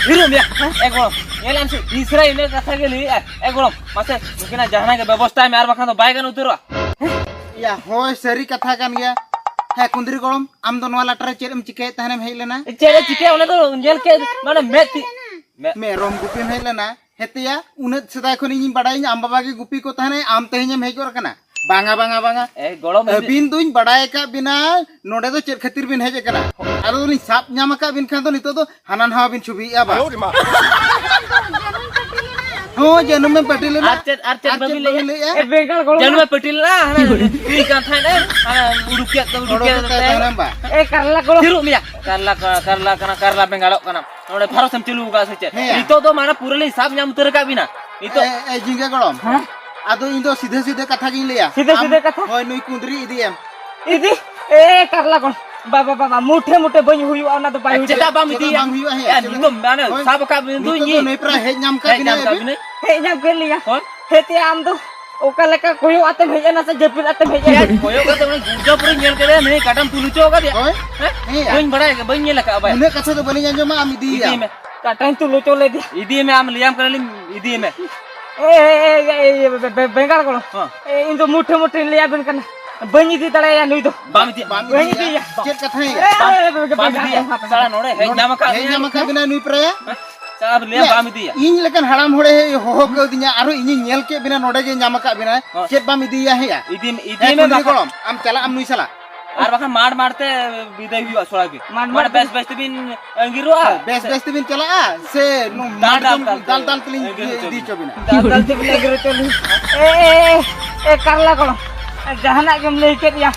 ᱛᱷᱤᱨᱩᱜ ᱢᱮ᱾ ᱮ ᱜᱚᱲᱚᱢ, ᱧᱮᱞᱟᱢ ᱥᱮ, ᱛᱤᱥᱨᱮ ᱤᱱᱟᱹ ᱠᱟᱛᱷᱟ ᱜᱮ ᱞᱟᱹᱭᱮᱜᱼᱟ᱾ ᱮ ᱜᱚᱲᱚᱢ, ᱢᱟᱥᱮ, ᱱᱩᱠᱤᱱᱟᱜ ᱡᱟᱦᱟᱱᱟᱜ ᱜᱮ ᱵᱮᱵᱚᱥᱛᱷᱟᱭ ᱢᱮ, ᱟᱨ ᱵᱟᱠᱷᱟᱱ ᱫᱚ ᱵᱟᱭ ᱜᱟᱱ ᱩᱛᱟᱹᱨᱚᱜᱼᱟ᱾ ᱭᱟ, ᱦᱳᱭ, ᱥᱟᱹᱨᱤ ᱠᱟᱛᱷᱟ ᱠᱟᱱ ᱜᱮᱭᱟ᱾ ᱦᱮᱸ, ᱠᱩᱸᱫᱽᱨᱤ ᱜᱚᱲᱚᱢ, ᱟᱢ ᱫᱚ ᱱᱚᱣᱟ ᱞᱟᱴᱟ ᱨᱮ ᱪᱮᱫ ᱮᱢ ᱪᱤᱠᱟᱹᱭᱮᱫ ᱛᱟᱦᱮᱱᱮᱢ ᱦᱮᱡ ᱞᱮᱱᱟ? ᱪᱮᱫ ᱮ ᱪᱤᱠᱟᱹᱭᱟ, ᱚᱱᱟ ᱫᱚ ᱧᱮᱞ ᱠᱮᱫ, ᱢᱟᱱᱮ, ᱢᱮᱫ ᱛᱤ- ᱢᱮ- ᱢᱮᱨᱚᱢ ᱜᱩᱯᱤᱢ ᱦᱮᱡ ᱞᱮᱱᱟ? ᱦᱮᱛᱮᱭᱟ, ᱩᱱᱟᱹᱜ ᱥᱮᱫᱟᱭ ᱠᱷᱚᱱ ᱤᱧᱤᱧ ᱵᱟᱰᱟᱭᱟᱹᱧ, ᱟᱢ ᱵᱟᱵᱟ ᱜᱮ ᱜᱩᱯᱤ ᱠᱚ ᱛᱟᱦᱮᱱᱟᱭ, ᱟᱢ ᱛᱮᱦᱮᱧᱮᱢ ᱦᱮᱡ ᱜᱚᱫ ᱟᱠᱟᱱᱟ? ᱵᱟᱝᱟ, ᱵᱟᱝᱟ, ᱵᱟᱝᱟ᱾ ᱮ, ᱜᱚᱲᱚᱢ, ᱤᱧ ᱟᱹᱵᱤᱱ ᱫᱩᱧ ᱵᱟᱰᱟᱭ ᱟᱠᱟᱫ ᱵᱤᱱᱟ, ᱱᱚᱰᱮ ᱫᱚ ᱪᱮᱫ ᱠᱷᱟᱹᱛᱤᱨ ᱵᱤᱱ ᱦᱮᱡ ᱟᱠᱟᱱᱟ? ᱟᱫᱚ ᱞᱤᱧ ᱥᱟᱵ ᱧᱟᱢ ᱟᱠᱟᱫ ᱵᱤᱱ ᱠᱷᱟᱱ ᱫᱚ ᱱᱤᱛᱚᱜ ᱫᱚ ᱦᱟᱱᱟ ᱱᱟᱣᱟ ᱵᱤᱱ ᱪᱷᱚᱵᱤᱭᱮᱫᱼᱟ ᱵᱟ? ᱦᱚᱸ, ᱡᱟᱹᱱᱩᱢᱮᱢ ᱯᱟᱹᱴᱤ ᱞᱮᱱᱟ᱾ ᱟᱨ ᱪᱮᱫ, ᱟᱨ ᱪᱮᱫ ᱵᱟᱹᱵᱤᱱ ᱞᱟᱹᱭᱮᱫᱼᱟ? ᱮ, ᱵᱮᱸᱜᱟᱲ ᱜᱚᱲᱚᱢ᱾ ᱡᱟᱹᱱᱩᱢᱮ ᱯᱟᱹᱴᱤ ᱞᱮᱱᱟ, ᱦᱟᱱᱟ ᱛᱩᱭ ᱠᱟᱱ ᱛᱟᱦᱮᱸᱫ ᱮ, ᱦᱟᱱᱟ ᱩᱰᱩᱠ ᱠᱮᱫ ᱫᱚ, ᱩᱰᱩᱠ ᱚᱰᱚᱠ ᱠᱮᱫ ᱠᱮᱫ ᱛᱟᱭ ᱫᱚ᱾ ᱛᱟᱦᱮᱱᱟ ᱵᱟ? ᱮ, ᱠᱟᱨᱞᱟ ᱜᱚᱲᱚᱢ᱾ ᱛᱷᱤᱨᱚᱜ ᱢᱮᱭᱟ᱾ ᱠᱟᱨᱞᱟ, ᱠᱟᱨᱞᱟ ᱠᱟᱱᱟ, ᱠᱟᱨᱞᱟ ᱵᱮᱸᱜᱟᱲᱚᱜ ᱠᱟᱱᱟ᱾ ᱱᱚᱰᱮ ᱵᱷᱟᱨᱚᱥ ᱮᱢ ᱪᱟᱹᱞᱩ ᱟᱠᱟᱫ ᱥᱮ ᱪᱮᱫ? ᱦᱮᱸᱭᱟ᱾ ᱱᱤᱛᱚᱜ ᱫᱚ ᱢᱟᱱᱮ ᱯᱩᱨᱟᱹ ᱞᱤᱧ ᱥᱟᱵ ᱧᱟᱢ ᱩᱛᱟᱹᱨ ᱟᱠᱟᱫ ᱵᱤᱱᱟ᱾ ᱱᱤᱛᱚᱜ ᱮ, ᱮ, ᱡᱤᱸᱜᱟᱹ ᱜᱚᱲᱚᱢ᱾ ᱦᱮᱸ? ᱟᱫᱚ ᱤᱧ ᱫᱚ ᱥᱤᱫᱷᱟᱹ ᱥᱤᱫᱷᱟᱹ ᱠᱟᱛᱷᱟ ᱜᱤᱧ ᱞᱟᱹᱭᱟ᱾ ᱥᱤᱫᱷᱟᱹ ᱟᱢ, ᱥᱤᱫᱷᱟᱹ ᱠᱟᱛᱷᱟ? ᱦᱳᱭ, ᱱᱩᱭ ᱠᱩᱸᱫᱽᱨᱤ ᱤᱫᱤᱭᱮᱢ᱾ ᱤᱫᱤ? ᱮ, ᱠᱟᱨᱞᱟ ᱜᱚᱲᱚᱢ᱾ ᱵᱟ, ᱵᱟ, ᱵᱟ, ᱵᱟ, ᱢᱩᱴᱷᱮ ᱢᱩᱴᱷᱮ ᱵᱟᱹᱧ ᱦᱩᱭᱩᱜᱼᱟ, ᱚᱱᱟ ᱫᱚ ᱵᱟᱭ ᱮ, ᱦᱩᱭᱩᱜᱼᱟ᱾ ᱪᱮᱫᱟᱜ ᱵᱟᱢ ᱪᱮᱫᱟᱜ ᱤᱫᱤᱭᱟ? ᱵᱟᱝ ᱦᱩᱭᱩᱜᱼᱟ? ᱦᱮᱸ, ᱮ, ᱪᱮᱫᱟᱜ? ᱱᱤᱛᱚᱜ ᱢᱟᱱᱮ ᱦᱳᱭ᱾ ᱥᱟᱵ ᱟᱠᱟᱫ ᱵᱤᱱ ᱱᱤᱛᱚᱜ ᱫᱩᱧ ᱫᱚ ᱤᱧ᱾ ᱱᱩᱭ ᱯᱨᱟᱭ ᱦᱮᱡ ᱧᱟᱢ ᱠᱟᱜ ᱦᱮᱡ ᱵᱤᱱᱟᱭ ᱧᱟᱢ ᱠᱟᱜ ᱟᱹᱵᱤᱱ᱾ ᱵᱤᱱᱟᱹᱧ᱾ ᱦᱮᱡ ᱧᱟᱢ ᱠᱮᱫ ᱞᱤᱧᱟ᱾ ᱦᱳᱭ᱾ ᱦᱮᱡ ᱛᱮ ᱟᱢ ᱫᱚ ᱚᱠᱟ ᱞᱮᱠᱟ ᱠᱚᱭᱚᱜ ᱟᱛᱮᱢ ᱦᱮᱡ ᱮᱱᱟ ᱥᱮ ᱡᱟᱹᱯᱤᱫ ᱟᱛᱮᱢ ᱦᱮᱡ ᱮᱱᱟ? ᱪᱮᱫ ᱠᱚᱭᱚᱜ ᱠᱟᱛᱮ ᱩᱱᱤ ᱜᱩᱨᱡᱟ ᱯᱩᱨᱟᱹᱧ ᱧᱮᱞ ᱠᱮᱫᱮᱭᱟ, ᱱᱩᱭ ᱠᱟᱴᱟᱢ ᱛᱩᱞ ᱦᱚᱪᱚ ᱟᱠᱟᱫᱮᱭᱟ? ᱦᱳᱭ᱾ ᱦᱮᱸ? ᱦᱮᱸ᱾ ᱵᱟᱹᱧ ᱵᱟᱲᱟᱭ, ᱵᱟᱹᱧ ᱧᱮᱞ ᱟᱠᱟᱫᱼᱟ ᱵᱟᱭ᱾ ᱩᱱᱟᱹᱜ ᱠᱟᱛᱷᱟ ᱫᱚ ᱵᱟᱹᱞᱤᱧ ᱟᱸᱡᱚᱢᱟ, ᱟᱢ ᱤᱫᱤᱭᱮᱭᱟ᱾ ᱤᱫᱤᱭᱮ ᱢᱮ᱾ ᱠᱟᱴᱟᱧ ᱛᱩᱞ ᱦᱚᱪᱚ ᱞᱮᱫᱮᱭᱟ᱾ ᱤᱫᱤᱭᱮ ᱢᱮ, ᱟᱢ ᱞᱟᱹᱭᱟᱢ ᱠᱟᱱᱟᱞᱤᱧ, ᱤᱫᱤᱭᱮ ᱢᱮ᱾ ᱮ, ᱮ, ᱮ, ᱮ, ᱮ, ᱵᱮ-, ᱵᱮ-, ᱵᱮᱸᱜᱟᱲ ᱜᱚᱲᱚᱢ᱾ ᱦᱚᱸ᱾ ᱮ, ᱤᱧ ᱫᱚ ᱢᱩᱴᱷᱮ ᱢᱩᱴᱷᱮᱧ ᱞᱟᱹᱭᱟᱵᱮᱱ ᱠᱟᱱᱟ, ᱵᱟᱹᱧ ᱤᱫᱤ ᱫᱟᱲᱮᱭᱟᱭᱟ ᱱᱩᱭ ᱫᱚ᱾ ᱵᱟᱢ ᱤᱫᱤᱭᱟ? ᱵᱟᱢ ᱵᱟᱹᱧ ᱤᱫᱤᱭᱟ? ᱤᱫᱤᱭᱟ᱾ ᱪᱮᱫ ᱠᱟᱛᱷᱟᱧ ᱮ, ᱞᱟᱹᱭᱟ? ᱮ, ᱮ, ᱵᱟᱢ ᱵᱮᱸᱜᱟᱲ ᱤᱫᱤᱭᱟ? ᱜᱚᱲᱚᱢ᱾ ᱥᱟᱞᱟ ᱱᱚᱰᱮ ᱦᱮᱡ ᱱᱚᱰᱮ ᱧᱟᱢ ᱟᱠᱟᱫ ᱦᱮᱡ ᱢᱮᱭᱟ᱾ ᱧᱟᱢ ᱟᱠᱟᱫ ᱵᱮᱱᱟ ᱱᱩᱭ ᱯᱨᱟᱭᱟ? ᱦᱮᱸ? ᱪᱟᱞᱟᱜ ᱟᱢ ᱞᱟᱹᱭᱟᱢ ᱭᱟ, ᱵᱟᱢ ᱤᱫᱤᱭᱟ? ᱤᱧ ᱞᱮᱠᱟᱱ ᱦᱟᱲᱟᱢ ᱦᱚᱲᱮ ᱦᱚᱦᱚ ᱠᱟᱹᱣᱫᱤᱧᱟ, ᱟᱨᱦᱚᱸ ᱤᱧᱤᱧ ᱧᱮᱞ ᱠᱮᱫ ᱵᱮᱱᱟ ᱱᱚᱰᱮ ᱜᱮ ᱧᱟᱢ ᱟᱠᱟᱫ ᱵᱮᱱᱟ᱾ ᱦᱚᱸ᱾ ᱪᱮᱫ ᱵᱟᱢ ᱤᱫᱤᱭᱟ ᱦᱮᱸᱭᱟ? ᱤᱫᱤ, ᱤᱫᱤ ᱦᱮᱸ, ᱢᱮ ᱠᱩᱸᱫᱽᱨᱤ ᱵᱟᱠᱷᱟᱱ᱾ ᱜᱚᱲᱚᱢ, ᱟᱢ ᱪᱟᱞᱟᱜ ᱟᱢ ᱱᱩᱭ ᱥᱟᱞᱟᱜ᱾ ᱟᱨ ᱵᱟᱠᱷᱟᱱ ᱢᱟᱲ ᱢᱟᱲ ᱛᱮ ᱵᱤᱫᱟᱹᱭ ᱦᱩᱭᱩᱜᱼᱟ ᱥᱚᱲᱟ ᱜᱮ᱾ ᱢᱟᱲ ᱢᱟᱲ ᱢᱟᱲ ᱛᱮ᱾ ᱵᱮᱥ ᱵᱮᱥ ᱛᱮᱵᱤᱱ ᱟᱸᱜᱤᱨᱚᱜᱼᱟ᱾ ᱦᱳᱭ, ᱵᱮᱥ ᱵᱮᱥ ᱛᱮᱵᱤᱱ ᱪᱟᱞᱟᱜᱼᱟ, ᱥᱮ ᱱᱚ-, ᱫᱟᱞ ᱢᱟᱲ ᱫᱟᱞ ᱡᱚᱢ ᱛᱟᱞ ᱛᱮ ᱫᱟᱞ ᱫᱟᱞ ᱛᱮᱞᱤᱧ ᱟᱸᱜᱤᱨ ᱤᱫᱤ, ᱦᱚᱪᱚ ᱤᱫᱤ ᱵᱤᱱᱟ᱾ ᱦᱚᱪᱚ ᱵᱤᱱᱟ᱾ ᱫᱟᱞ ᱫᱟᱞ ᱛᱮᱵᱤᱱ ᱟᱸᱜᱤᱨ ᱦᱚᱪᱚ ᱞᱤᱧ᱾ ᱮ, ᱮ, ᱮ, ᱮ, ᱠᱟᱨᱞᱟ ᱜᱚᱲᱚᱢ, ᱡᱟᱦᱟᱱᱟᱜ ᱜᱮᱢ ᱞᱟᱹᱭ ᱠᱮᱫ ᱭᱟ᱾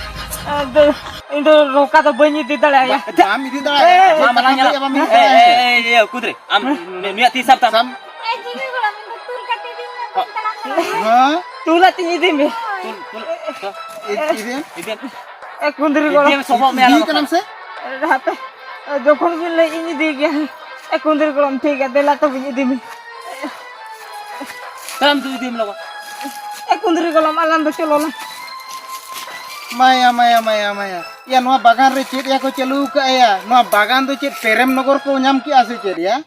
ᱮ, ᱫᱟᱹ-, ᱤᱧ ᱫᱚ ᱱᱚᱝᱠᱟ ᱫᱚ ᱵᱟᱹᱧ ᱤᱫᱤ ᱫᱟᱲᱮᱭᱟᱜᱼᱟ᱾ ᱵᱟᱢ ᱤᱫᱤ ᱫᱟᱲᱮᱭᱟᱜᱼᱟ᱾ ᱢᱟ, ᱢᱟᱞᱟᱝ ᱧᱮᱞ ᱵᱟᱢ ᱤᱫᱤ ᱫᱟᱲᱮᱭᱟᱜᱼᱟ᱾ ᱮ, ᱮ, ᱮ, ᱤᱭᱟᱹ, ᱠᱩᱫᱽᱨᱤ, ᱟᱢ ᱱᱩᱭᱟᱜ ᱛᱤ ᱥᱟᱵ ᱛᱟᱢ᱾ ᱥᱟᱢ᱾ ᱮ, ᱡᱤᱣᱤ ᱜᱚᱲᱚ, ᱤᱧ ᱫᱚ ᱛᱩᱞ ᱠᱟᱛᱮ ᱤᱫᱤᱧ ᱢᱮ, ᱵᱟᱹᱧ ᱛᱟᱲᱟᱢ ᱫᱟᱲᱮᱭᱟᱜᱼᱟ᱾ ᱦᱮᱸ? ᱛᱩᱞ ᱟᱛᱤᱧ ᱤᱫᱤ ᱢᱮ᱾ ᱛᱩᱞ, ᱛᱩᱞ, ᱛᱩᱞ᱾ ᱤᱫᱤ, ᱤᱫᱤᱭᱮᱢ? ᱤᱫᱤᱭᱮᱢ᱾ ᱮ, ᱠᱩᱸᱫᱽᱨᱤ ᱜᱚᱲᱚ᱾ ᱤᱫᱤᱭᱮᱢ, ᱥᱚᱵᱚᱜ ᱢᱮᱭᱟ ᱤᱫᱤᱭᱮ ᱞᱚᱜᱚᱱ᱾ ᱠᱟᱱᱟᱢ ᱥᱮ? ᱦᱟᱯᱮ, ᱡᱚᱠᱷᱚᱱ ᱵᱤᱱ ᱞᱟᱹᱭ, ᱤᱧ ᱤᱫᱤᱭ ᱜᱮᱭᱟ᱾ ᱮ, ᱠᱩᱸᱫᱽᱨᱤ ᱜᱚᱲᱚᱢ, ᱴᱷᱤᱠ ᱜᱮᱭᱟ, ᱫᱮᱞᱟ ᱛᱚᱵᱮᱧ ᱤᱫᱤ ᱢᱮ᱾ ᱛᱟᱲᱟᱢ ᱛᱮ ᱤᱫᱤᱭᱮᱢ ᱞᱚᱜᱚᱱ᱾ ᱮ, ᱠᱩᱸᱫᱽᱨᱤ ᱜᱚᱲᱚᱢ, ᱟᱞᱟᱝ ᱫᱚ ᱪᱚᱞᱚ ᱞᱟᱝ᱾ ᱢᱟᱭᱟ, ᱢᱟᱭᱟ, ᱢᱟᱭᱟ, ᱢᱟᱭᱟ᱾ ᱭᱟ, ᱱᱚᱣᱟ ᱵᱟᱜᱟᱱ ᱨᱮ ᱪᱮᱫ ᱭᱟ ᱠᱚ ᱪᱟᱹᱞᱩ ᱟᱠᱟᱫᱼᱟ ᱭᱟ? ᱱᱚᱣᱟ ᱵᱟᱜᱟᱱ ᱫᱚ ᱪᱮᱫ ᱯᱨᱮᱢ ᱱᱚᱜᱚᱨ ᱠᱚ ᱧᱟᱢ ᱠᱮᱜᱼᱟ ᱥᱮ ᱪᱮᱫ ᱭᱟ?